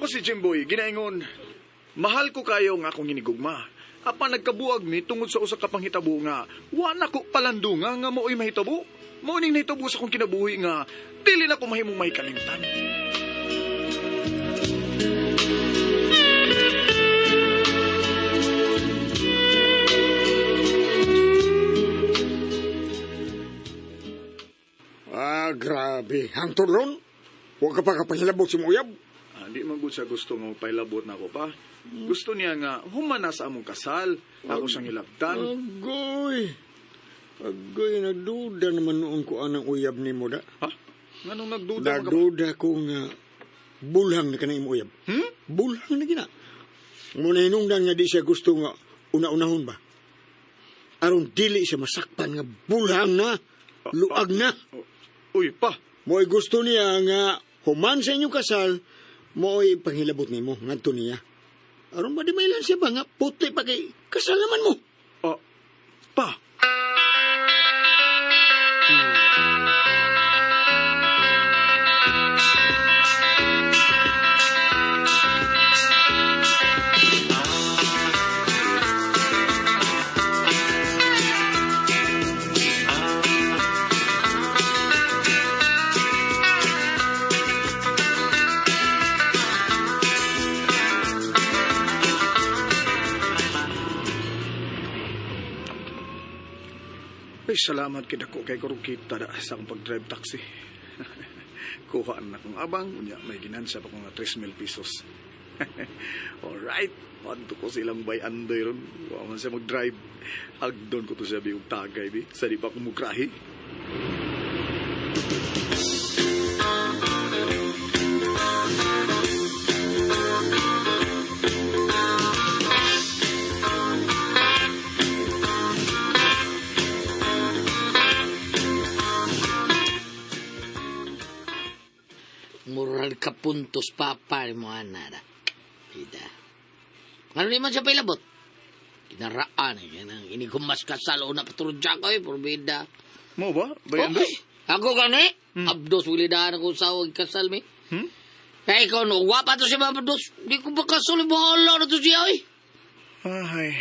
Ako si Jimboy, ginaingon, mahal ko kayo nga akong hinigugma. Apan nagkabuag mi tungod sa usa ka panghitabo nga wa na ko palandunga nga mao'y mahitabo. Mao ning nahitabo sa akong kinabuhi nga dili na ko mahimong mahikalimtan. Ah, grabe. Hangtod ron. Huwag ka pa kapahilabot si Muyab. Ah, di man gud siya gusto nga magpahilabot na ako pa. Gusto niya nga humana sa among kasal, ako siyang hilabtan. Agoy. Agoy, nagduda naman noon ko anang uyab ni mo da. Ha? Nganong nagduda man ka ba? Nagduda ko nga bulhang na kanang imong uyab. Hmm? Bulhang na gina. Muna hinungdan nga di siya gusto nga una-unahon ba. Aron dili siya masakpan nga bulhang na, luag na. Uy, pa. Mo'y gusto niya nga human sa inyong kasal, mo'y panghilabot nimo ngadto niya. Aron ba di mailan siya ba nga puti pa kay kasal naman mo. Ah, pa. Ay, salamat kay dako kay karong kita da sa akong pag-drive taxi. Kuha na akong abang, unya may ginansya pa ko nga 3,000 pesos. Alright, padto ko silang bay andoy ron. Wa man siya mag-drive. Agdon ko to siya bi og tagay bi. Sa di pa ko mugrahi. Moral ka puntos papa ni mo ana da. Ida. Ano di man siya pailabot? Kinaraan eh. Yan ang inigumas ka sa loob na patrudya ko eh. Purbida. Mo ba? Bay andoy? Okay. Ako gani. Abdos wilidaan ako sa awag kasal mi. Hmm? Kaya ikaw no, wapa to siya mga abdos. Di ko ba kasal, bahala na to siya eh. Ay.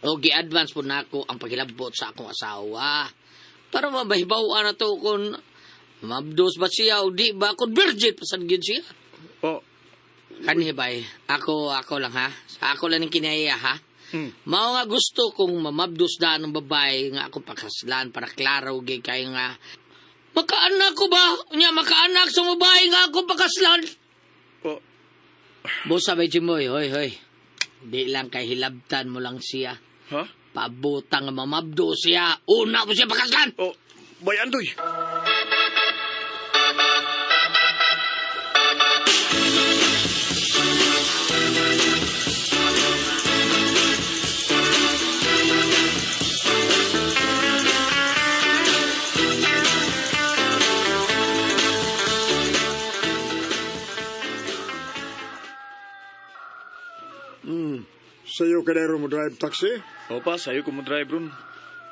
O, gi-advance po na ako ang paghilabot sa akong asawa. Para mabahibawan na to kung mabdos ba siya o di ba, kung virgin pasad gyud siya. Oh. Kanhi bay, ako lang ha. Sa ako lang ang kinaiya ha. Hmm. Mao nga gusto kong mamabdos daan ng babae nga ako pakaslan para klaro gyud kay nga makaanak ko ba? Unya makaanak sa babae nga ako pakaslan. Oh. Busa bay Jimoy, hoy hoy. Di lang kay hilabtan mo lang siya. Ha? Paabutang nga mamabdo siya. Una mo siya pakaslan. Oh, bay andoy. Sa'yo ka na mo drive taxi? O pa, sayo ko mo drive ron.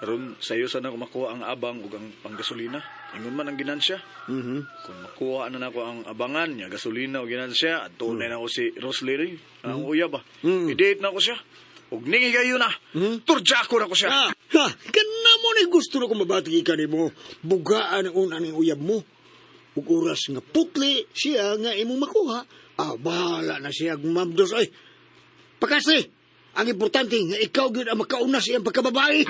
Ron, sayo sana ko makuha ang abang ug ang panggasolina. Ingon man ang ginansya. Mhm. Kung makuha na nako ang abangan niya, gasolina o ginansya, at tunay na ako si Roslyn, ang uyab ba. I-date na ako siya. Ug ningigayo na. Turja ko na ko siya. Ah, ha, kana mo ni gusto na kong mabati ka nimo. Bugaan ang una ning uyab mo. Ug oras nga putli siya nga imong makuha. Ah, bahala na siya mabdos ay. Pakasi, ang importante nga ikaw gyud ang makauna sa iyang pagkababae.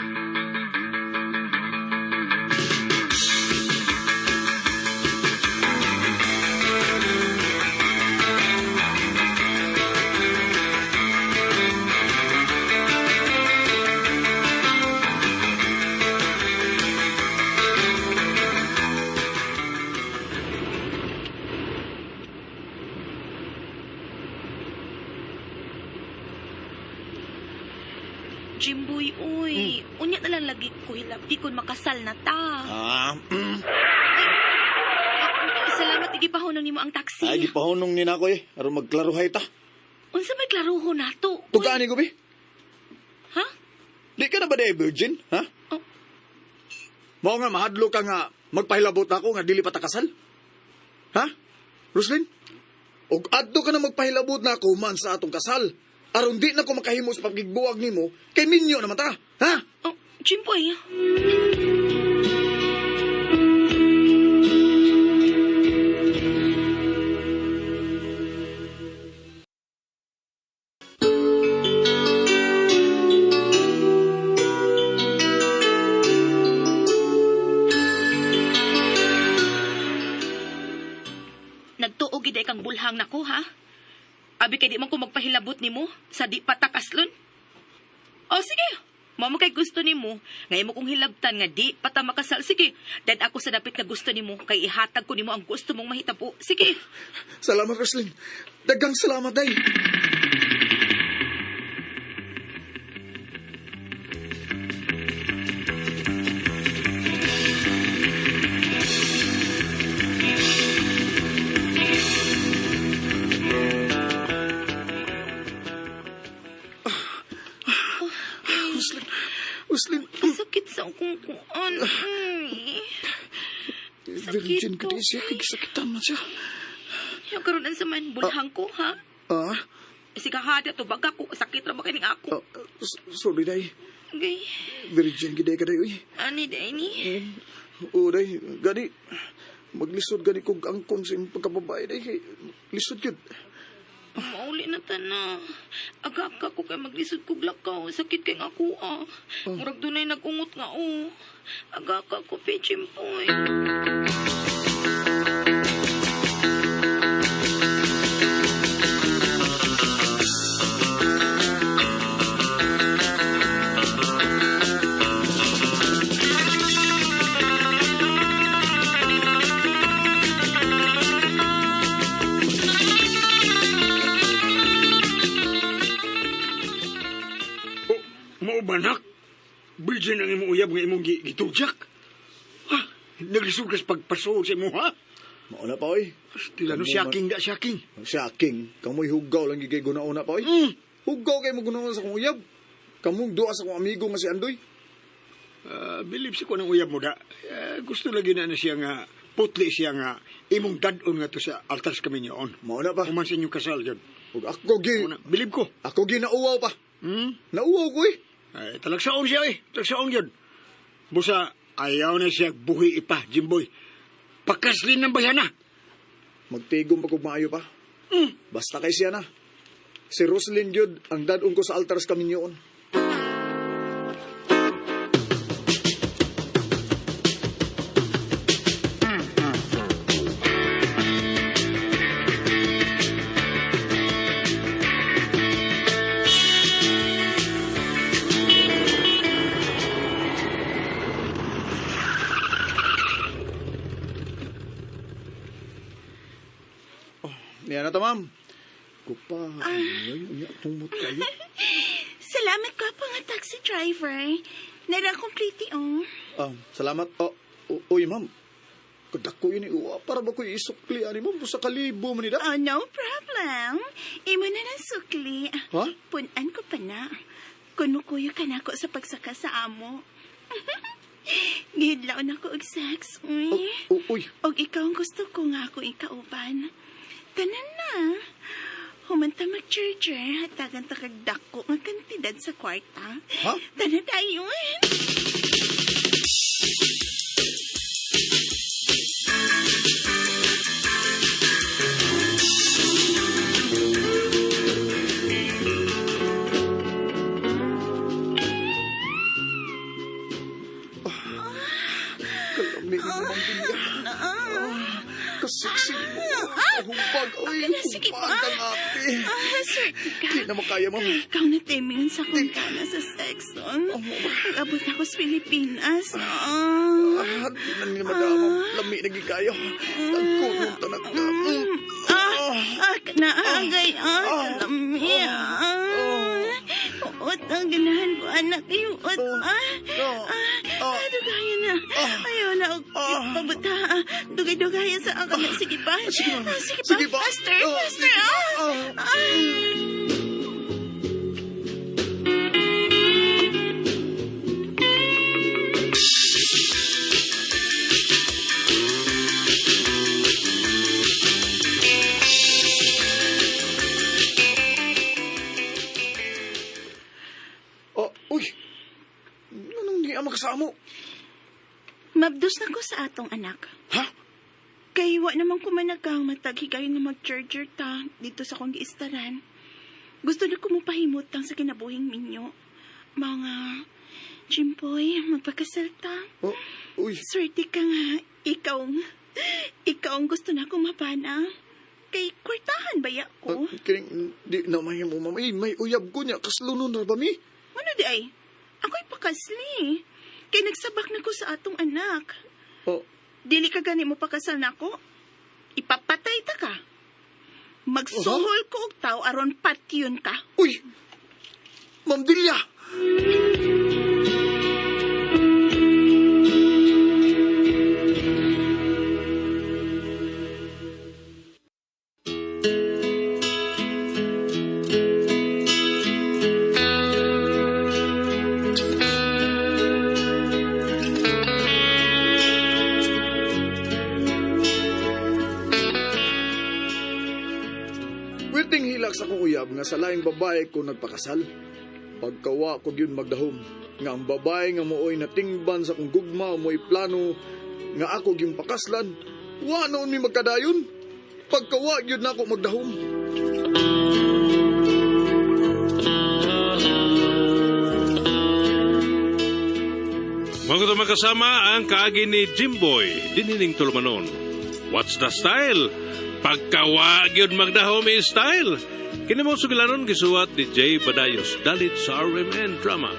Jimboy, uy. Unya na lang lagi ko hilabti kung makasal na ta. Ah, Salamat igipahunong nimo ang taxi. ay gipahunong ni nako eh. Aron magklaruhay ta. Unsa may klaruho nato? Uy. Tugaan ni ko bi. Ha? Di ka na ba di virgin, ha? Oh. Mao nga mahadlo ka nga magpahilabot ako nga dili pa ta kasal. Ha? Roslyn? Og adto ka na magpahilabot na ako man sa atong kasal. Aron di na ko makahimo sa pagigbuwag nimo, kay minyo naman ta. Ha? Oh, Jimboy. Nagtuo gid kang bulhang nako ha. Abi kay di man ko magpahilabot nimo sa di patakaslon. O sige, mao man kay gusto nimo, nga imo kong hilabtan nga di pa ta makasal. Sige, dad ako sa dapit nga gusto nimo kay ihatag ko nimo ang gusto mong mahitabo. Sige. Salamat, Roslyn. Dagang salamat, day. Roslyn, Roslyn, Sakit sa akong kuan. Ay. virgin ka to. di siya, kay man siya. Yung karoon sa man bulhang ko ha. Ah, Sige ha, to baga ko sakit ra ba kining ako. sorry, day. Okay. Virgin gid ka day, uy. Ani day ni. Oo, day. Gani, maglisod gani kog angkon sa imong pagkababae, day. Kay, lisod yun. Mauli na ta na. Aga ka ko kay maglisod kog lakaw. Sakit kay nga ako ah. Murag dunay nag-ungot nga oh. Aga ka ko pechimpoy. Oh, mao ba nak? Virgin ang imong uyab nga imong gitudyak. Ha? Naglisod ka sa pagpasuod sa imo, ha? Mauna pa, oy. Tila no, siyaking da, siyaking. Siyaking, kamoy hugaw lang gigay gunauna pa, oy. Mm. Hugaw kay mo gunauna sa akong uyab. Kamong duwa sa akong amigo nga si Andoy. Bilib sa ko ng uyab mo da. Gusto lagi na na siya nga, putli siya nga, imong dadon nga to sa altar sa kaminyoon. Mauna pa. Human sa inyong kasal yun. Ug ako gi, Mauna, bilib ko. ako gi nauwaw pa. Hmm? Nauwaw ko eh. Ay, talagsaon siya eh. Talagsaon yun. Busa, ayaw na siya buhi ipa, Jimboy. Pakaslin ng bayana. Magtigom pa kog maayo pa. Mm. Basta kay siya na. Si Roslyn gyud ang dadon ko sa altar sa kaminyoon. Niya na ta, ma'am. Kupa, ay, unya, tumot kayo. Salamat ko po nga taxi driver. Nara-complete oh. Ah, salamat. Oh, uy, ma'am. Kadako yun eh. Uwa, para ba ko isukli? Ani, ma'am, sa kalibo man nila. Oh, no problem. Imo na ng sukli. Ha? Punan ko pa na. Kunukuyo ka na ako sa pagsaka sa amo. Gihidlaw na ko og sex, uy. Oh, uy. Og ikaw ang gusto ko nga ako ikauban. Tanan na. Humanta mag-charger, hatagan ta kag dako nga kantidad sa kwarta. Ha? Tanan tayo. Kalami mo, ma'am, Binya. Kasiksi mo. Humbag. Uy, Okay na, sige pa. humbag ang ate. Ah, swerte ka. Di na makaya, ma'am. Ikaw na timingan sa kong kana sa sex, on. Pag-abot ako sa Pilipinas, oh. Ah, di na ni madama. Lami na gikayo. Tagko nung tanak ka. Ah, ah, naagay, ah, kalami, ah. Uot, ang ganahan ko, anak, iuot, ah. Ah, dugaya na. Ayaw na, pabuta, ah. Dugay-dugaya sa akin. Sige pa. Sige, ma'am. Ah, sige pa. Sige pa. Faster, Ah, faster, sige pa. ah. Ah. Ah. nako. Mabdos na ko sa atong anak. Ha? Kay wa naman ko managang matag higayon nga mag-charger ta dito sa akong giistaran. Gusto na ko mopahimutang sa kinabuhing minyo. Mga Jimboy, magpakasal ta. Oh, uy, Swerte ka nga, ikaw ang gusto na akong mapana. Kay kwartahan ba ya ko? ah, kining di na mahimo, ma'am. Ay, may uyab ko niya. Kaslunon na ba mi? Ano di ay? Ako'y pakasli. Kay nagsabak na ko sa atong anak. Oh, Dili ka gani mo pakasal nako? Ipapatay ta ka. Magsuhol ko og tao aron patyon ka. Uy! Ma'am Delia! Wirting hilak sa akong uyab nga sa laing babae ko nagpakasal. Pagkawa ko gyud magdahom nga ang babae nga mooy natingban sa akong gugma o mo'y plano nga ako gyud pakaslan. Wa noon mi magkadayon. Pagkawa gyud nako magdahom. Mga makasama ang kaagi ni Jimboy, dinining tulumanon. What's the style? Pagkawa gyud magdahom is style. Kini mo sugilanon gisuwat ni Jay Badayos dalit sa RMN Drama.